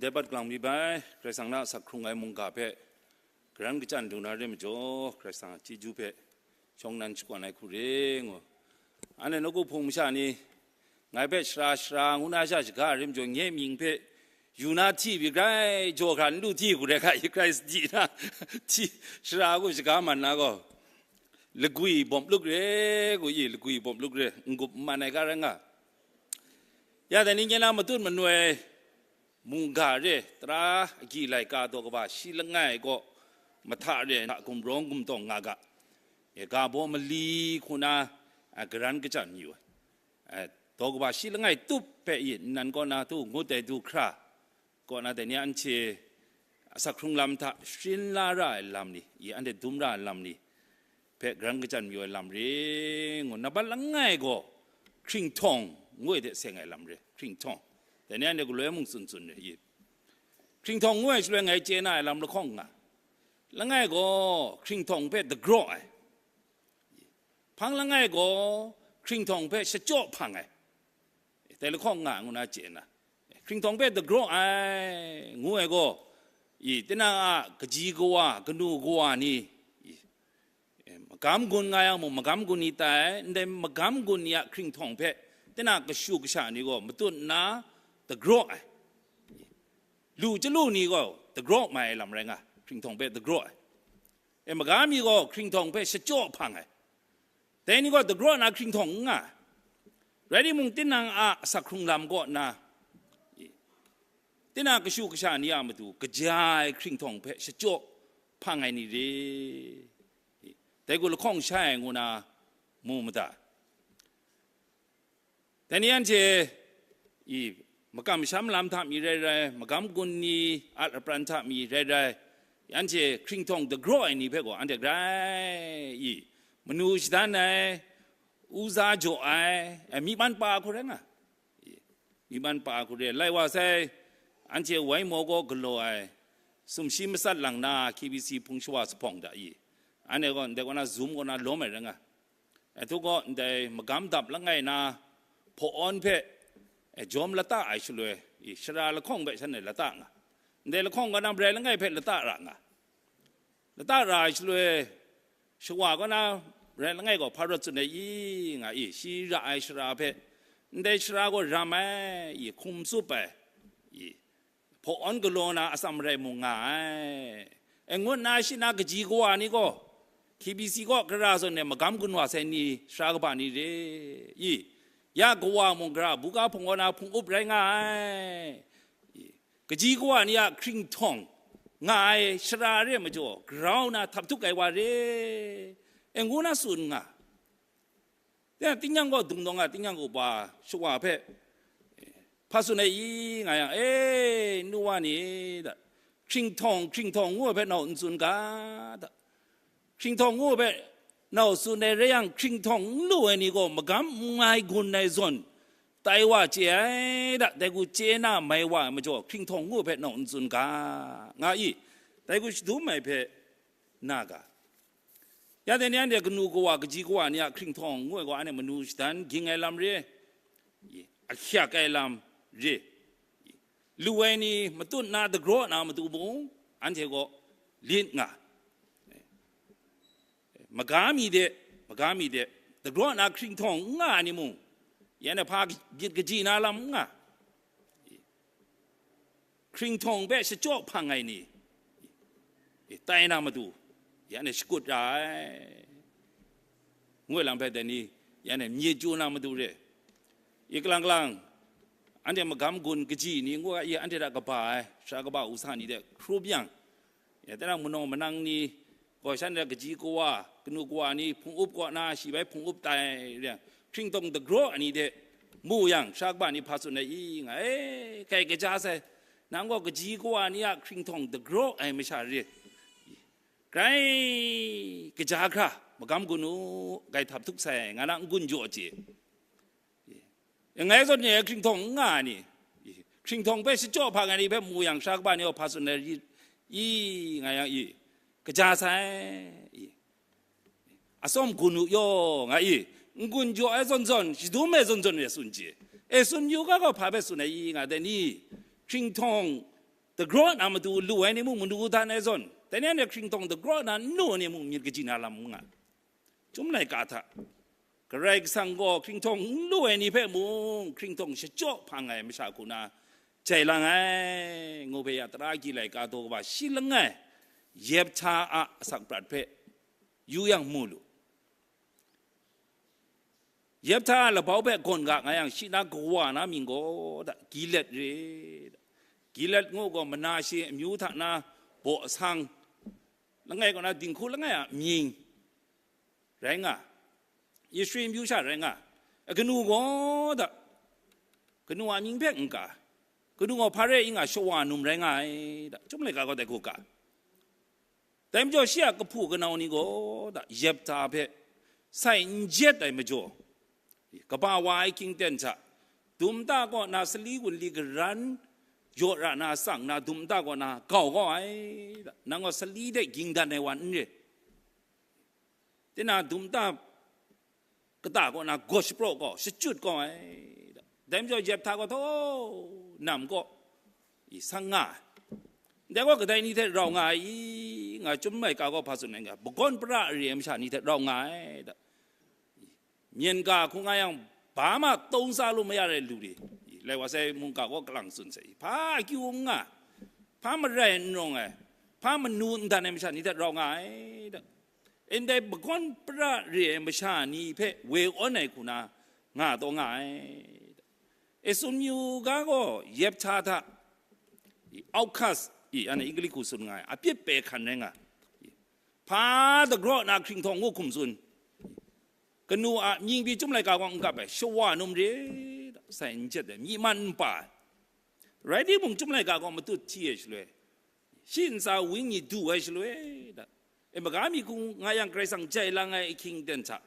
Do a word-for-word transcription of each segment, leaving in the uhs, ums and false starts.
Dai bat galang mi bai, Karai Kasang na asak hkrung ai mungga hpe, karan kachyan lu na re majaw, Karai Kasang a chyeju hpe, shawng nan shakawn ai hku re ngu. Anhte nawku hpung masha ni, ngai hpe shara shara ngu na sha shaga ai re majaw, nye mying hpe yu na hti pyi grai jaw hkra n lu hti hku re hka i grai sadi na, hti, shara hku shaga man na gaw, lagwi bawm lup re, ngu i lagwi bawm lup re, n-gup n man ai ga rai nga. Ya dai ni nye na matut manoi mungga re, tara agyi laika daw kaba shi langai gaw mahta re na gumrawng gumtawng nga ga, e, ga baw mali hku na, a, karan kachyan mayu ai. E, daw kaba shi langai tup hpe i nnan kaw na tu ngut ai du hkra, kaw na dai ni anhte asak hkrung lam hta sharin la ra ai lam ni, i anhte dum ra ai lam ni hpe karan kachyan mayu ai lam re, ngu, nambat langai gaw hkringhtawng ngu ai hte seng ai lam re, hkringhtawng. Dai ni anhte galoi mung tsun tsun re, i. Hkringhtawng ngu ai shaloi ngai chye na ai lam lahkawng nga. Langai gaw hkringhtawng hpe dagraw ai. Hpang langai gaw hkringhtawng hpe shachyaw hpang ai. Dai lahkawng nga ngu na chye na. Hkringhtawng hpe dagraw ai, ngu ai gaw, i, tinang a kaji kawa, kanu kawa ni, i, e, magam gun nga yang mung, magam gun ni tai, ndai magam gun ni a hkringhtawng hpe, tinang kashu kasha ni gaw matut nna dagraw ai. Lu chyalu ni gaw dagraw mai ai lam rai nga, hkringhtawng hpe dagraw ai. E, maga mi gaw hkringhtawng hpe shachyaw hpang ai. Dai ni gaw dagraw na hkringhtawng n nga ai. Rai timung, tinang a asak hkrung lam kaw na, tinang kashu kasha ni a matu kaja ai hkringhtawng hpe shachyaw hpang ai ni re. Dai gaw lahkawng shai ai ngu na mu mada. Dai ni anhte, i, makam masham lam hta mi rai rai, magam gun ni a lapran hta mi rai rai, anhte hkringhtawng dagraw ai ni hpe gaw anhte grai, i, manu shadan ai, uza jaw ai, e, myi man pa hku rai nga. I, myi man pa hku re, lai wa sai, anhte wai maw gaw galaw ai, sumshi matsat lang na K B C hpung shawa sa hpawng da i, anhte gaw ndai kaw na zum kaw na lawm ai rai nga. E, htu gaw ndai magam dap langai na hpaw-awn hpe, e, jawm lata ai shaloi, i, shara lahkawng hpe shanhte lata nga. Ndai lahkawng kaw na marai langai hpe lata ra nga. Lata ra ai shaloi, shawa kaw na marai langai gaw hpa rawt tsun ai i, nga i, shi ra ai shara hpe, ndai shara gaw ram ai, i, hkum tsup ai, i, hpaw-awn galaw na atsam rai mung nga ai. E, ngut nna shi na kaji kawa ni gaw, K B C kaw gara zawn e magam gun wa sai ni, sara kaba ni re, i, ya kawa mung gara buga hpung kaw na hpung up rai nga ai. I, kaji kawa ni a hkringhtawng nga ai shara re majaw, grau na htap htuk ai wa re, e, ngu na tsun nga. Tinang tingnyang gaw dungdawng a tingnyang gaw ba shawa hpe hpa tsun ai i nga yang, e, nu wa ni, da, hkringhtawng, hkringhtawng ngu ai hpe nau n tsun ga, da, hkringhtawng ngu ai hpe nau tsun ai rai yang, hkringhtawng n lu ai ni gaw magam n ngai gun ai zawn tai wa chye ai, da, dai hku chye na mai wa ai majaw, hkringhtawng ngu ai hpe nau n tsun ga, nga i, dai hku shadum ai hpe na ga. Ya dai ni anhte kanu kawa, kaji kawa ni a hkringhtawng ngu ai gaw, anhte manu shadan ging ai lam re, ahkyak ai lam re, lu ai ni matut na dagraw na matu mung, anhte gaw lit nga. Maga mi de, maga mi de, dagraw na hkringhtawng n nga ai ni mung, ya na hpa gyit kaji na lam n nga. Hkringhtawng hpe shachyaw hpang ai ni, e, tai na matu, ya na shakut ra ai. Ngu ai lam hpe dai ni, ya na mye chyu na matu re. I kalang kalang, anhte magam gun kaji ni ngu ai, anhte hta kaba ai, sara kaba usa ni de hkrup yang, ya, tinang manawng manang ni gaw, shanhte kaji kawa, kanu kawa ni hpung up kaw na, shi bai hpung up tai re yang, hkringhtawng dagraw ai ni de mu yang, sara kaba ni hpa tsun ai i nga, e, kai kaja sai, nang gaw kaji kawa ni a hkringhtawng dagraw ai masha re, grai kaja hkra magam gun u, grai htap htuk sai, nga na n-gun jaw chye. E, ngai zawn ni hkringhtawng n nga ai ni, hkringhtawng hpe shachyaw hpang ai ni hpe mu yang, sara kaba ni gaw hpa tsun ai i, i nga yang i, kaja sai, i, atsawm gun u yaw, nga i, n-gun jaw ai zawn zawn, shadum ai zawn zawn e tsun chye. E, tsun yu ga gaw hpa hpe tsun ai i nga dai ni, hkringhtawng dagraw na matu lu ai ni mung manu dan ai zawn, dai ni anhte hkringhtawng dagraw na n lu ai ni mung myit kaji na lam n nga. Chyum laika hta, Karai Kasang gaw hkringhtawng n lu ai ni hpe mung hkringhtawng shachyaw hpang ai masha hku na jai lang ai, ngu hpe ya tara agyi laika daw kaba shi langai Yephta a asak prat hpe yu yang mu lu. Yephta a labau hpe gawn ga nga yang, shi na kawa na mying gaw da, Gilet re. Gilet ngu gaw Manashe amyu hta na baw asang langai kaw na dinghku langai a mying rai nga, Yishri amyu sha rai nga, kanu gaw da, kanu a mying hpe n ka, kanu gaw hpa re i nga, shawa num rai nga ai da, Chyum laika gaw dai hku ka. Dai majaw shi a kahpu kanau ni gaw da, Yepta hpe sai n jet ai majaw, kaba wa ai hkying ten hta, dum nta kaw na sali gunli garan yaw ra na tsang na, dum nta kaw na gau kau ai da, nang gaw sali de ging dan ai wa n re, tinang dum nta kata kaw na gaw shapraw kau, shachyut kau ai. Dai majaw Yepta gaw thaw nam kaw i sang nga ai. Ndai gaw kadai ni hte rau nga ai i, nga Chyum laika gaw hpa tsun ai nga, bagawn para re ai masha ni hte rau nga ai da. Myen ga hku nga yang, ba ma tawng sa lu mayat ai lu re, lai wa sai mungga gaw kalang tsun sai, hpa akyu n nga, hpa marai n rawng ai, hpa manu n dan ai masha ni hte rau nga ai da. Ndai bagawn para re ai masha ni hpe woi awn ai hku na nga taw nga ai. Esun myu ga gaw Yepta hta, outcast i, anhte English hku tsun nga ai, apyit pe hkan rai nga, hpa dagraw na hkringhtawng ngu hkum tsun, kanu a mying pyi Chyum laika gaw n kap ai, shawa num re, sai n jet ai, myi man n pa ai. Rai timung, Chyum laika gaw matut hti ai shaloi, shi ntsa wenyi du ai shaloi da, e maga mi hku nga yang Karai Kasang jai lang ai ahkying ten hta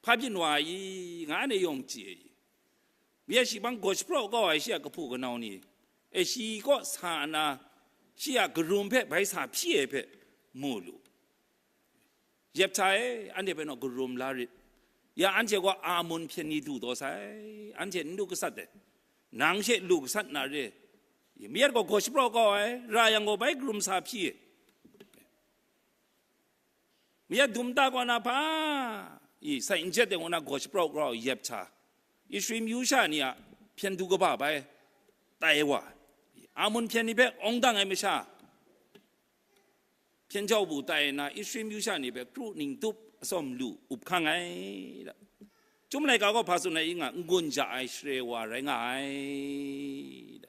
hpa byin wa ai i, nga anhte yawng chye ai i. Mye shi bang gaw shapraw kau ai shi a kahpu kanau ni, e shi kaw sa nna, shi a karum hpe bai sa hpyi ai hpe mu lu. Yepta e, anhte hpe naw karum la rit. Ya anhte gaw Amun hpyen ni du taw sai, anhte n lu gasat ai, nang she lu gasat na re. Mayat gaw gaw shapraw kau ai, ra yang gaw bai karum sa hpyi ai. Mayat dum nta kaw na hpa i, sai n jet de ngu na gaw shapraw kau ai Yepta, Israel myu sha ni a hpyen du kaba bai tai wa, Amun hpyen ni hpe awng dang ai masha, hpyen jau bu tai nna, Israel myu sha ni hpe kru ning tup atsawm lu up hkang ai da. Chyum laika gaw hpa tsun ai i nga, n-gun ja ai share wa rai nga ai da.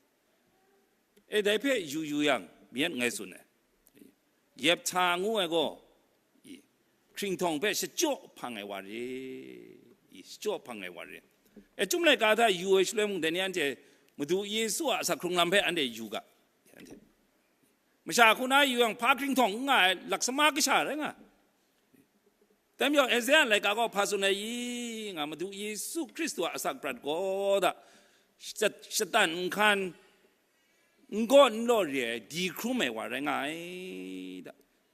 E, dai hpe yu yu yang, myit ngai tsun ai, Yepta ngu ai gaw, i, hkringhtawng hpe shachyaw hpang ai wa re, i, shachyaw hpang ai wa re. E, Chyum laika hta yu ai shaloi mung, dai ni anhte Madu Yesu a asak hkrung lam hpe anhte yu ga, anhte masha hku na yu yang, hpa hkringhtawng n nga ai, laksama kasha rai nga. Dai majaw, Isaya laika gaw hpa tsun ai i nga, Madu Yesu Hkristu a asak prat gaw da, shat-, shatan nhkan, n gaw n law re ai, di hkrum ai wa rai nga ai da,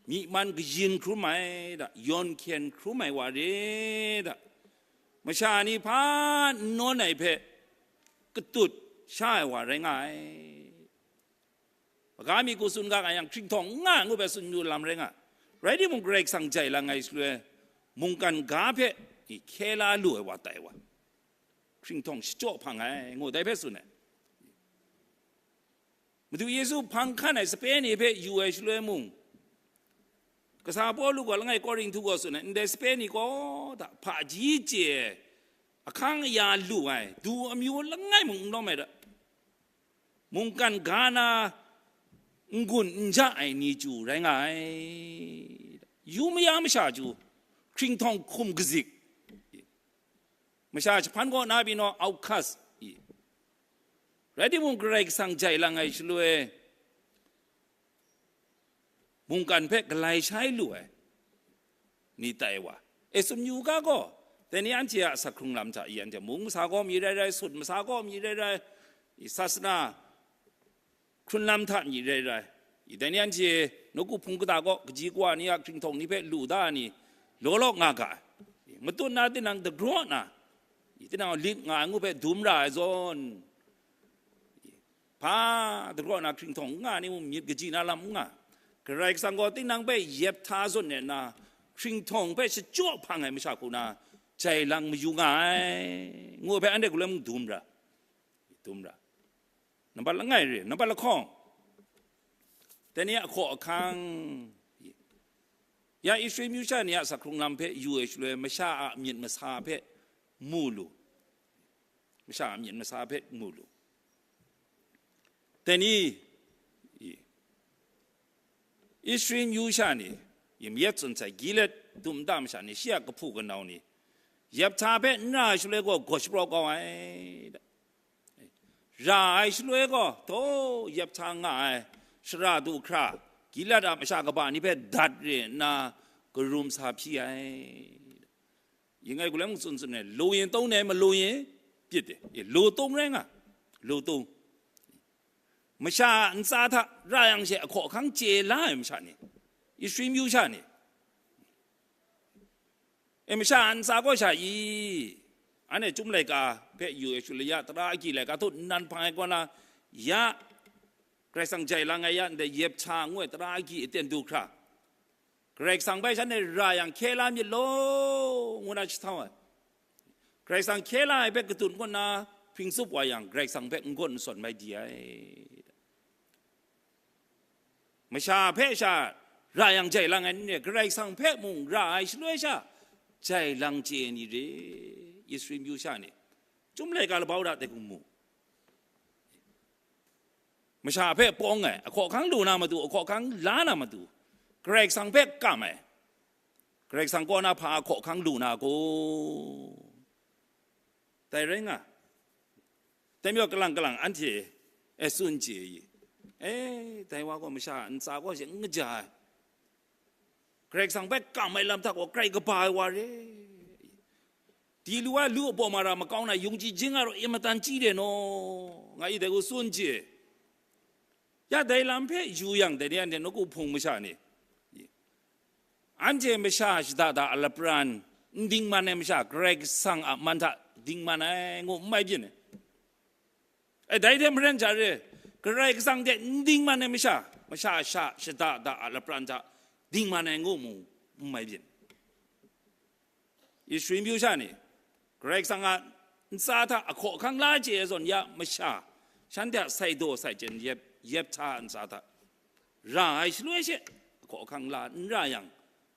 myi man kayin hkrum ai da, yawn hkyen hkrum ai wa re da, masha ni hpa n nawn ai hpe katut sha ai wa rai nga ai. Maga mi hku tsun ga nga yang, hkringhtawng n nga ai ngu hpe tsun yu lam rai nga. Rai timung, Karai Kasang jai lang ai shaloi, mungkan ga hpe i hkye la lu ai wa tai wa, hkringhtawng shachyaw hpang ai ngu dai hpe tsun ai. Madu Yesu hpang hkan ai sape ni hpe yu ai shaloi mung, kasa Pawlu gaw langai Korinhtu gaw tsun ai, ndai sape ni gaw da, hpaji chye ai, ahkang aya lu ai, du amyu langai mung n lawm ai da, mungkan ga na n-gun n ja ai ni chyu rai nga ai. Yu maya masha chyu, hkringhtawng hkum kazik, masha jahpan kaw na pyi naw, outcast i. Rai timung, Karai Kasang jai lang ai shaloi, mungkan hpe galai shai lu ai ni tai wa. E, sumyu ga gaw, dai ni anhte a asak hkrung lam hta i, anhte mung masa gaw mi rai rai, sut masa gaw mi rai rai, i, sasana hkrun lam hta mi rai rai, i, dai ni anhte nawku hpung kata gaw kaji kawa ni a hkringhtawng ni hpe lu da ni, law law nga ga ai. I, matut na tinang dagraw na, i, tinang lit nga ai ngu hpe dum ra ai zawn, i, Hpa dagraw na hkringhtawng n nga ni mung myit kaji na lam n nga. Karai Kasang gaw tinang hpe Yephtha zawn nna hkringhtawng hpe shachyaw hpang ai masha hku na jai lang mayu nga ai, ngu hpe anhte galoi mung dum ra, dum ra. Nambat langai re, nambat lahkawng, dai ni a hkaw ahkang, ya Israel myu sha ni a asak hkrung lam hpe yu ai shaloi, masha a myit masa hpe mu lu, masha a myit masa hpe mu lu. Dai ni, Israel myu sha ni, mayat tsun sai Gilead dum nta masha ni, shi a kahpu kanau ni, Yephtha hpe n ra ai shaloi gaw, gaw shapraw kau ai. Ra ai shaloi gaw, taw, Yephtha nga ai shara du hkra, Gilead a masha kaba ni hpe dat re nna, karum sa hpyi ai. Yin ngai gaw lai mung tsun tsun ai, lu yin tong ai, malu yin pyit ai. E, lu tong rai nga, lu tong. Masha a ntsa hta ra yang she ahkaw ahkang chye la ai masha ni, Israel myu sha ni, e, masha a ntsa kaw sha i, anhte Chyum laika hpe yu ai shaloi ya, tara agyi laika htu nnan hpang ai kaw na, ya, Karai Kasang jai lang ai ya ndai Yephtha ngu ai tara agyi aten du hkra, Karai Kasang bai shanhte ra yang hkye la myit law, ngu na jahtau ai. Karai Kasang hkye la ai hpe kadun kaw na hpring tsup wa yang, Karai Kasang hpe n gawn n sawn mai di ai. Masha hpe sha ra yang jai lang ai ni re, Karai Kasang hpe mung ra ai shaloi sha jai lang chye ai ni re, Israel myu sha ni, Chyum laika labau da de hku mu. Masha hpe pawng ai, ahkaw ahkang lu na matu, ahkaw ahkang la na matu, Karai Kasang hpe kam ai, Karai Kasang kaw na hpa ahkaw ahkang lu na gaw, dai rai nga. Dai majaw, kalang kalang anhte e tsun chye ai, e, dai wa gaw masha a ntsa kaw she n kaja ai, Karai Kasang hpe kam ai lam hta gaw grai kaba ai wa re. Di lu ai lu a baw mara makau na yungji jing a raw e matan chyi de naw, nga i dai gaw tsun chye. Ya dai lam hpe yu yang, dai ni anhte nawku hpung masha ni, anhte masha shada da a lapran n dingman ai masha, Karai Kasang a man hta dingman ai ngu n mai byin ai. E, dai hte maren jare, Karai Kasang hte n dingman ai masha, masha sha shada da a lapran hta dingman ai ngu mu n mai byin. Israel myu sha ni, Karai Kasang a ntsa hta ahkaw ahkang la chye ai zawn ya masha, shanhte a sai daw sai chyen Yep-, Yephtha a ntsa hta ra ai shaloi she, ahkaw ahkang la n ra yang,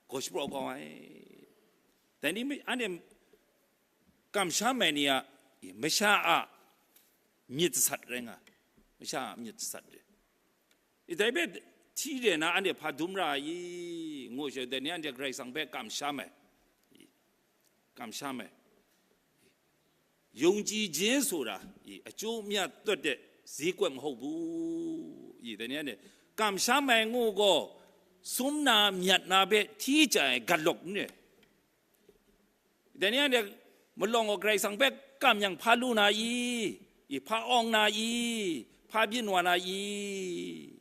gaw shapraw kau ai. Dai ni mi, anhte kamsham ai ni a, masha a myit sat rai nga, masha a myit sat rai. I dai hpe hti re na anhte hpa dum ra ai i, ngu she, dai ni anhte Karai Kasang hpe kamsham ai, kamsham ai. Yungji jin sura i, acu myat tot de, zi kawm hau bu i, dai ni anhte kamsham ai ngu gaw, sum na myat na hpe hti chya ai gatlawk n re. Dai ni anhte malawng gaw Karai Kasang hpe kam yang hpa lu na i, i hpa awng na i, hpa byin wa na i,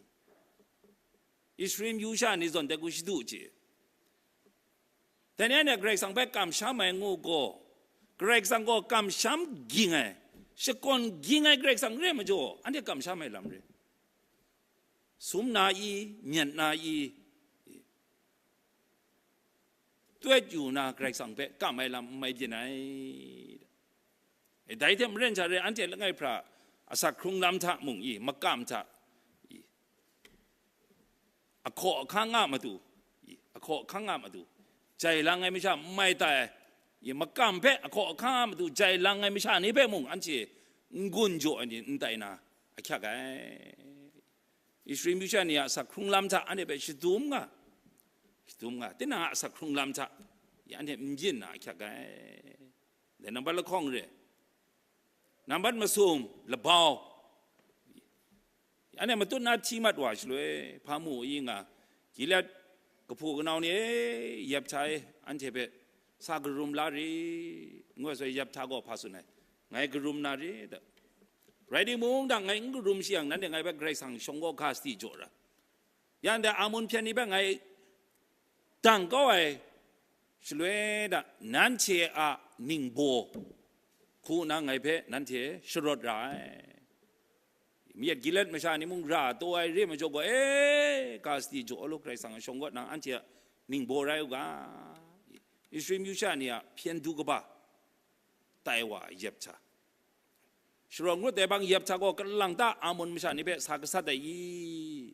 Israel myu sha ni zawn dai hku shadu chye. Dai ni anhte Karai Kasang hpe kamsham ai ngu gaw, Karai Kasang gaw kamsham ging ai, shakawn ging ai Karai Kasang re ai majaw, anhte kamsham ai lam re. Sum na i, myat na i, tut yu na Karai Kasang hpe kam ai lam n mai byin ai. E, dai hte maren sha re, anhte langai hpra asak hkrung lam hta mung i, makam hta i, ahkaw ahkang a matu, i, ahkaw ahkang a matu, jai lang ai masha n mai tai, i, makam hpe ahkaw ahkang a matu jai lang ai masha ni hpe mung anhte n-gun jaw ai ni n tai na ahkyak ai. Israel myu sha ni a asak hkrung lam hta anhte hpe shadum nga, shadum nga, tinang a asak hkrung lam hta, i, anhte n byin na ahkyak ai. Dai nambat lahkawng re, nambat masum, labau, anhte matut na hti mat wa shaloi, hpa mu i nga, Gilead kahpu kanau ni, e, Yephtha e, anhte hpe sa karum la ri, ngu ai shaloi, Yephtha gaw hpa tsun ai, ngai karum na ri, da. Rai timung, da ngai n karum shi yang, nanhte ngai hpe Karai Kasang shawng kaw ga sadi jaw ra. Yang dai Amun hpyen ni hpe ngai dang kau ai shaloi da, nanhte a ningbaw hku nna ngai hpe nanhte sharawt ra ai. Myit Gilead masha ni mung ra taw ai re majaw gaw, e, ga sadi jaw lu, Karai Kasang a shawng kaw nang anhte a ningbaw rai u ga. Israel masha ni a hpyen du kaba tai wa ai Yephtha. Sharawng ngut ai bang Yephtha gaw kalang ta Ammon masha ni hpe sa gasat ai i?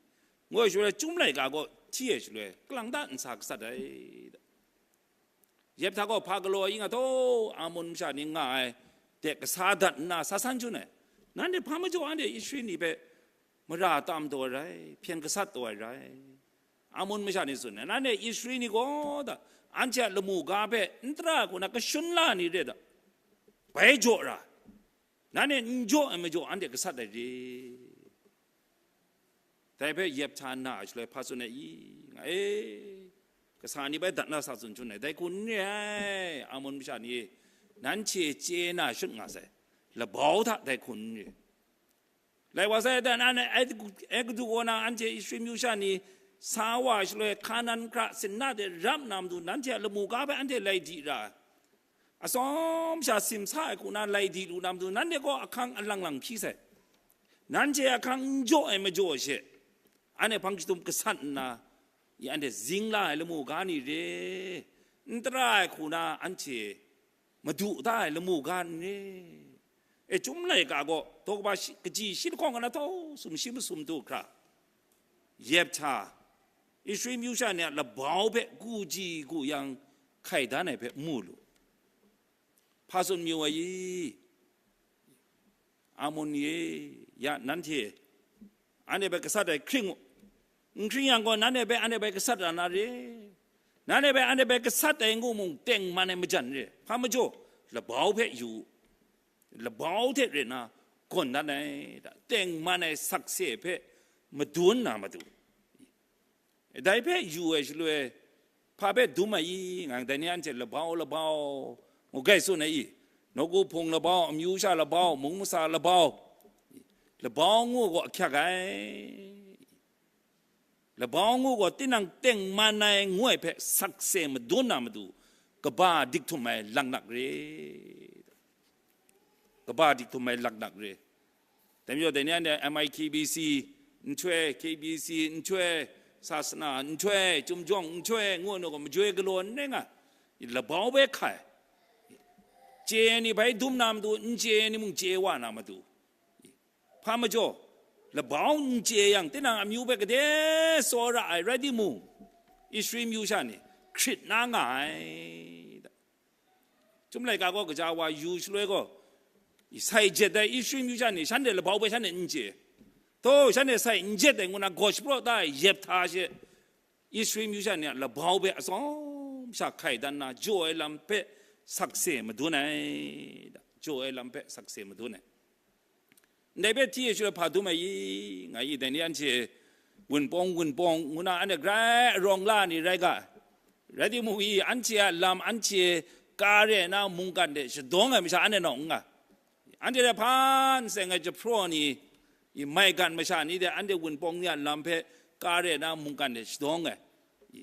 Ngu ai shaloi, Chyum laika gaw hti ai shaloi, kalang ta n sa gasat ai? Yephtha gaw hpa galaw ai nga taw, Ammon masha ni nga ai de kasa dat nna sa san chun ai. Nanhte hpa majaw anhte Israel ni hpe mara tam taw ai rai, hpyen gasat taw ai rai. Ammon masha ni tsun ai, nanhte Israel ni gaw da, anhte a lamu ga hpe n tara ai hku na kashun la ni re da, bai jaw ra, nanhte n jaw ai majaw anhte gasat ai re. Dai hpe Yephtha na ai shaloi hpa tsun ai i? Nga e, kasa ni bai dat na sa tsun chun ai, dai hku n re ai, Ammon masha ni e, nanhte chye na shut nga sai, labau hta dai hku n re. Lai wa sai, dan an ai, ai, ai kadu kaw na anhte Israel masha ni sa wa ai shaloi, Hkanan hkra sinna de rap na matu, nanhte a lamu ga hpe anhte lai di ra ai. Atsawm sha simsa ai hku na lai di lu na matu, nanhte gaw ahkang alang lang hpyi sai. Nanhte ahkang n jaw ai majaw she, anhte hpang jahtum gasat nna, i anhte zing la ai lamu ga ni re, n tara ai hku na anhte madu da ai lamu ga n re. E, Chyum laika gaw daw kaba shi, kaji shi lahkawng ana tau sum shi masum du hkra, Yephtha, Israel masha ni a labau hpe gu ji gu yang hkai dan ai hpe mu lu. Hpa tsun mayu ai i? Ammon ni e, ya nanhte, anhte bai gasat ai hkring u. N hkring yang gaw, nanhte bai, anhte bai gasat ra na re. Nanhte bai, anhte bai gasat ai ngu mung, tengman ai majan re. Hpa majaw, labau hpe yu u. Labau hte re na gawn dan ai, da, tengman ai sakse hpe madun na matu. Dai hpe yu ai shaloi, hpa hpe dum ai i? Nga, dai ni anhte labau, labau, ngu gai tsun ai i? Nawku hpung labau, amyu sha labau, mung masa labau, labau ngu gaw ahkyak ai. Labau ngu gaw tinang tengman ai ngu ai hpe sakse madun na matu, kaba dik htum ai laknak re. Kaba dik htum ai laknak re. Dai majaw, dai ni anhte M I K B C nhtoi, K B C nhtoi, sasana nhtoi, Chyum jawng nhtoi, ngu ai nu gaw majoi galaw n rai nga, labau bai hkai. Chye ai ni bai dum na matu, n chye ai ni mung chye wa na matu. Hpa majaw, labau n chye yang, tinang amyu hpe gade tsaw ra ai rai timung, Israel masha ni hkrit na nga ai. Chyum laika gaw kaja wa yu shaloi gaw, sai jet ai Israel masha ni shanhte labau hpe shanhte n chye. Tho, shanhte sai n jet ai ngu na gaw shapraw da ai Yephtha she, Israel masha ni a labau hpe atsawm sha hkai dan na, jaw ai lam hpe sakse madun ai, jaw ai lam hpe sakse madun ai. Ndai hpe hti ai shaloi hpa dum ai i? Nga i, dai ni anhte wunpawng wunpawng ngu na, anhte grai arawng la ni rai ga ai. Rai timung i, anhte a lam, anhte kare na mungkan de shadawng ai masha anhte nawng n nga. Anhte hte hpa n seng ai jahpraw ni, i, maigan masha ni de anhte wunpawng ni a lam hpe kare na mungkan de shadawng ai. I,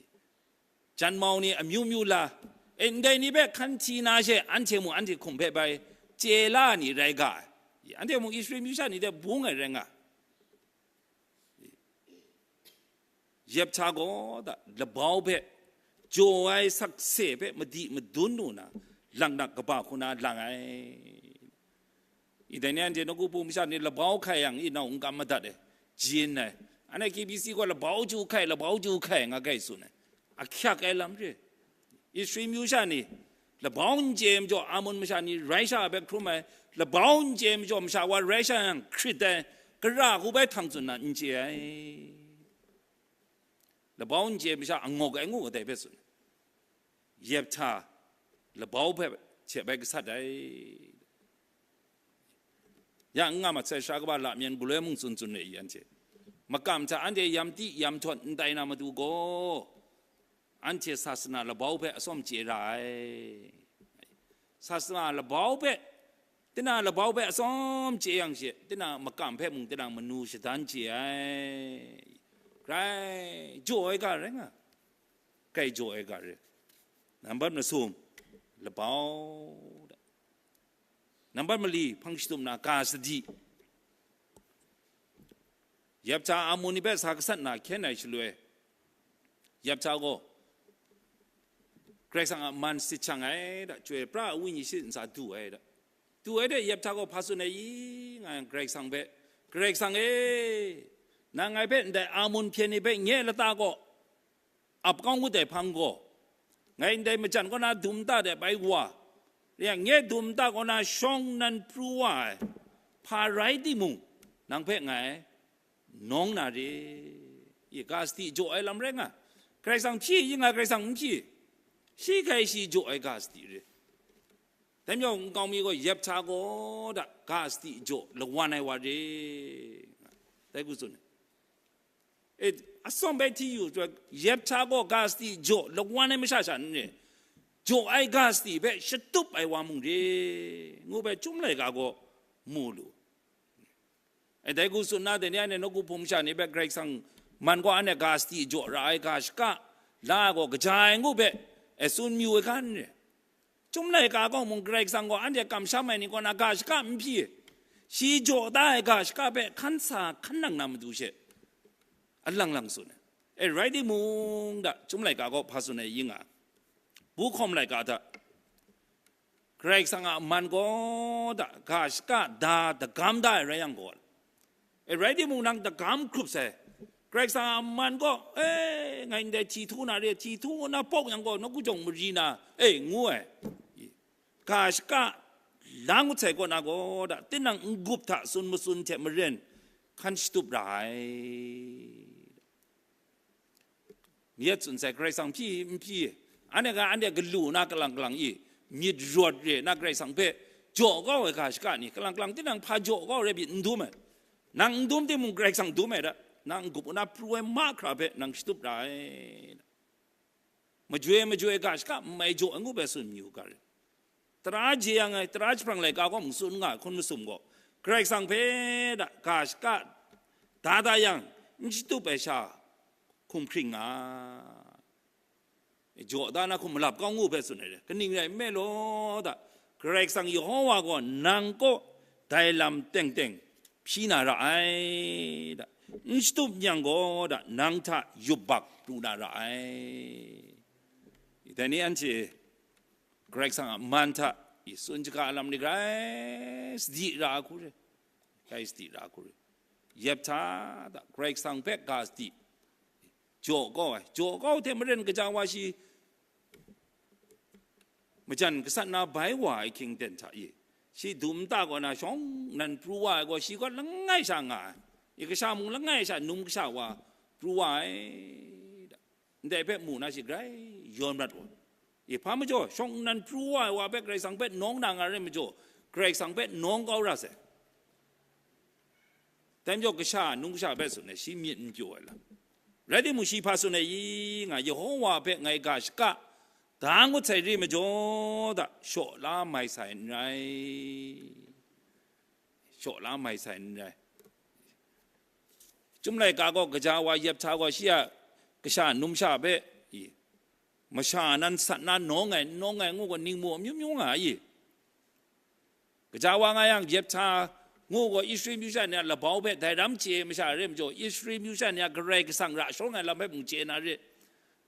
janmau ni amyu myu la, e, ndai ni hpe hkan hti na she, anhte mung anhte hkum hpe bai chye la ni rai ga ai. I, anhte mung Israel masha ni hte bung ai rai nga. Yephtha gaw da, labau hpe, jaw ai sakse hpe madi madun lu na, laknak kaba hku na lang ai. I, dai ni anhte nawku hpung masha ni labau hkai yang, i nau n kam madat e, jin ai. Anhte K B C gaw labau chyu hkai, labau chyu hkai nga gai tsun ai. Ahkyak ai lam re. Israel masha ni labau n chye ai majaw, Ammon masha ni rai sha hpe hkrum ai, labau n chye ai majaw, masha wa rai sha yang hkrit ai, gara hku bai htang tsun na n chye ai. Labau n chye ai masha angawk ai ngu, kadai hpe tsun ai. Yephtha labau hpe hte bai gasat ai. Ya n nga mat sai, sara kaba lamyan galoi mung tsun tsun re i anhte. Makam hta anhte yam ti yam htawt n tai na matu gaw, anhte sasana labau hpe atsawm chye ra ai. Sasana labau hpe, tinang labau hpe atsawm chye yang she, tinang makam hpe mung tinang manu shadan chye ai. Grai jaw ai ga rai nga, grai jaw ai ga rai. Nambat masum, labau. Nambat mali, hpang shatup na ga sadi. Yephtha Amun ni hpe sa gasat na hkyen ai shaloi, Yephtha gaw Karai Kasang a man sit shang ai da, Chyoi pra ai wenyi shi ntsa du ai da. Du ai de, Yephtha gaw hpa tsun ai i nga yang, Karai Kasang hpe, Karai Kasang e, nang ngai hpe ndai Amun hpyen ni hpe nye lata gaw ap kau ngut ai hpang gaw, ngai ndai majan kaw na dum nta de bai wa, rai yang, nye dum nta kaw na shawng nnan pru wa ai, hpa rai timung, nang hpe ngai nawng na re. I ga sadi jaw ai lam rai nga. Karai Kasang hpyi, yi nga Karai Kasang n hpyi. Shi hkai shi jaw ai ga sadi re. Dai majaw nkau mi gaw Yephtha gaw da ga sadi jaw lawan ai wa re. Dai hku tsun ai. E, atsawm bai hti yu, Yephtha gaw ga sadi jaw lawan ai masha sha n re. Jaw ai ga sadi hpe shatup ai wa mung re, ngu hpe Chyum laika gaw mu lu. E, dai hku tsun na, dai ni anhte nawku hpung masha ni hpe Karai Kasang man gaw anhte ga sadi jaw ra ai ga shaka la ai gaw kaja ai ngu hpe, e, tsun mayu ai ga n re. Chyum laika gaw mung Karai Kasang gaw anhte kamsham ai ni kaw na ga shaka n hpyi, shi jaw da ai ga shaka hpe hkan sa hkan nang na matu she alang lang tsun ai. E, rai timung da, Chyum laika gaw hpa tsun ai yi nga, Buhkawm laika hta Karai Kasang a man gaw da ga shaka da dagam da ai rai yang gaw, e, rai timung, nang dagam hkrup sai. Karai Kasang a man gaw, e, ngai ndai hti htu na re, hti htu na pawk yang gaw, nawku jawng mari na, e, ngu ai. Ga shaka la ngut sai kaw na gaw da, tinang n-gup hta tsun matsun hte maren hkan shatup ra ai. Myit tsun sai, Karai Kasang hpyi n hpyi, anhte ga, anhte galu na kalang kalang i, myit rawt re na Karai Kasang hpe jaw kau ai ga shaka ni, kalang kalang tinang hpa jaw kau rai pyi n dum ai. Nang n dum timung, Karai Kasang dum ai da, nang n-gup na pru ai mahkra hpe nang shatup ra ai. Majoi majoi ga shaka n mai jaw ai ngu hpe tsun mayu ga re. Tara jeyang ai, tara jahprang laika gaw mung tsun nga ai hkun masum gaw, Karai Kasang hpe da ga shaka da da yang, n shatup ai sha hkum hkring nga, jaw da na hkum malap kau ngu hpe tsun ai re. Kaning rai nme law da, Karai Kasang Yehowa gaw nang kaw dai lam teng teng hpyi na ra ai da, n shatup yang gaw da, nang hta yubak pru na ra ai. Dai ni anhte Karai Kasang a man hta i tsun shaga lam ni grai sadi ra ai hku re, grai sadi ra ai hku re. Yephtha da Karai Kasang hpe ga sadi jaw kau ai, jaw kau hte maren gaja wa shi majan gasat na bai wa ai hkying ten hta i, shi dum nta kaw na shawng nnan pru wa ai gaw, shi gaw langai sha nga ai, i kasha mung langai sha num kasha wa pru wa ai da. Ndai hpe mu na shi grai yawn mat wa. I hpa majaw, shawng nnan pru wa ai wa hpe Karai Kasang hpe nawng na nga rai majaw, Karai Kasang hpe nawng kau ra sai. Dai majaw, kasha, num kasha hpe tsun ai, shi myit n pyaw ai lam. Rai timung, shi hpa tsun ai i nga, Yehowa hpe ngai ga shaka da ngut sai re majaw da, shaw la mai sai n rai. Shaw la mai sai n rai. Chyum laika gaw gaja wa Yephtha gaw shi a kasha numsha hpe i, masha nan sat na nawng ai, n nawng ai ngu gaw ningmu amyu myu nga ai i. Gaja wa nga yang, Yephtha ngu gaw Israel myu sha ni a labau hpe dai ram chye ai masha re majaw, Israel myu sha ni a Karai Kasang ra sharawng ai lam hpe mung chye na re.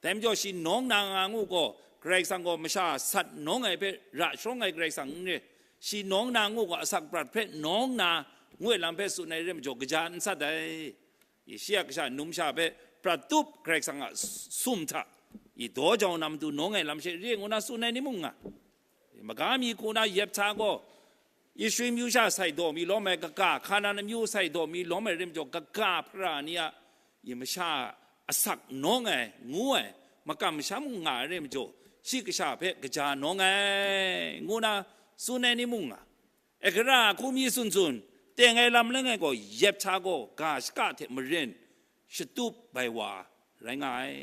Dai majaw, shi nawng na nga ngu gaw, Karai Kasang gaw masha sat nawng ai hpe ra sharawng ai Karai Kasang n re. Shi nawng na ngu gaw, asak prat hpe nawng na ngu ai lam hpe tsun ai re majaw, kaja n sat ai. I shi a kasha numsha hpe prat tup Karai Kasang a sum hta i daw jau na matu nawng ai lam she re ngu na tsun ai ni mung nga. Maga mi hku na Yephtha gaw, Israel myu sha sai daw mi lawm ai kaga, Hkanan amyu sai daw mi lawm ai re majaw, kaga hpara ni a i masha asak nawng ai, ngu ai, makam masham nga ai re majaw, shi kasha hpe kaja nawng ai, ngu na tsun ai ni mung nga. Ekara hku mi tsun tsun, teng ai lam langai gaw, Yephtha gaw ga shaka hte maren shatup bai wa rai nga ai.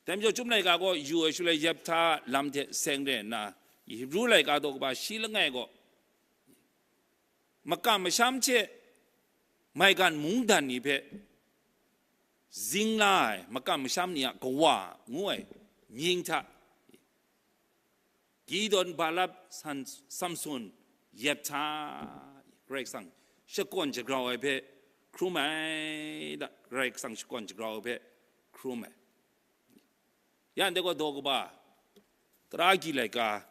Dai majaw, Chyum laika gaw yu ai shaloi, Yephtha lam hte seng re nna, Hibru laika daw kaba shi langai gaw, makam masham hte maigan mungdan ni hpe zing la ai makam masham ni a kawa ngu ai mying hta, Gideon, Barak, San-, Samson, Yephtha, Karai Kasang shakawn shagrau ai hpe hkrum ai da, Karai Kasang shakawn shagrau ai hpe hkrum ai. Ya ndai gaw daw kaba, tara agyi laika,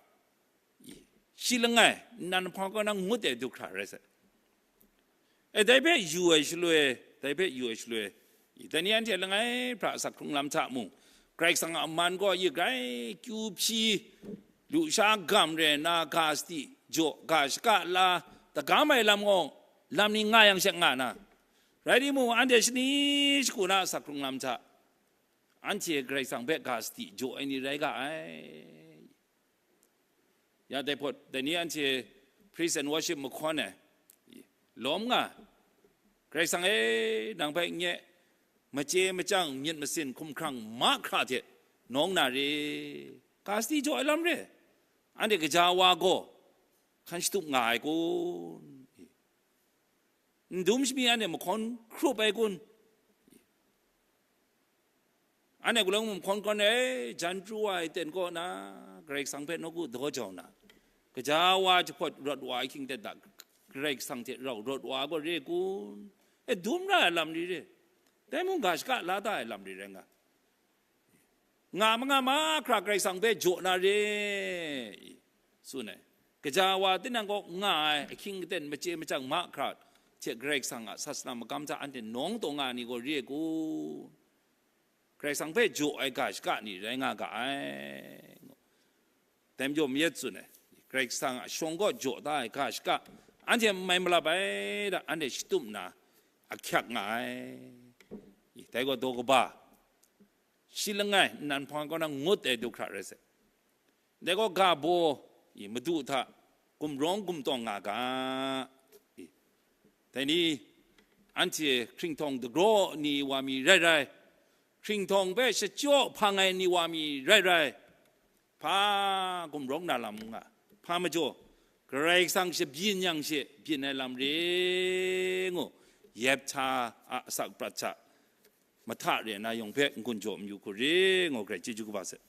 shi langai nnan hpang kaw na ngut ai du hkra rai sai. E, dai hpe yu ai shaloi, dai hpe yu ai shaloi, dai ni anhte langai hpra asak hkrung lam hta mung, Karai Kasang a man gaw yi grai kyu hpyi, lusha gam re na ga sadi jaw, ga shaka la, dagam ai lam gaw lam ni nga yang she nga na, rai timung, anhte shani shagu na asak hkrung lam hta, anhte Karai Kasang hpe ga sadi jaw ai ni rai ga ai. Ya dai hpawt, dai ni anhte praise and worship mahkawn ai, lawm nga, Karai Kasang e, nang hpe nye, mace macang myit masin hkumhkrang mahkra hte nawng na re, ga sadi jaw ai lam re, anhte gaja wa gaw hkan shatup nga ai kun? N dum shami anhte mahkawn hkrup ai kun? Anhte galang mahkawn kawn ai, jan pru wa ai ten kaw na, Karai Kasang hpe nawku daw jau na, gaja wa jahpawt rawt wa ai hkying ten hta, Karai Kasang hte rau rawt wa ai gaw re kun? E, dum ra ai lam ri re, dai mung ga shaka la da ai lam ri rai nga, nga ma nga mahkra Karai Kasang hpe jaw na re, tsun ai. Gaja wa tinang kaw nga ai ahkying aten mace macang mahkra hte Karai Kasang a sasana magam hta anhte nawng taw nga ai ni gaw re ai kun? Karai Kasang hpe jaw ai ga shaka ni rai nga ga ai. Dai majaw mayat tsun ai, Karai Kasang a shawng kaw jaw da ai ga shaka, anhte n mai malap ai da, anhte shatup nna ahkyak nga ai. Dai gaw daw kaba, shi langai nnan hpang kaw na ngut ai du hkra rai sai. Dai gaw ga baw, i, Madu hta gumrawng gumtawng nga ga, i, dai ni, anhte hkringhtawng dagraw ni wa mi rai rai, hkringhtawng hpe shachyaw hpang ai ni wa mi rai rai, hpa gumrawng na lam nga, hpa majaw, Karai Kasang shabyin yang she byin ai lam re ngu, Yephta a asak prat hta mahta re na yawng hpe n-gun jaw mayu hku re ngu, Karai chyeju kaba sai.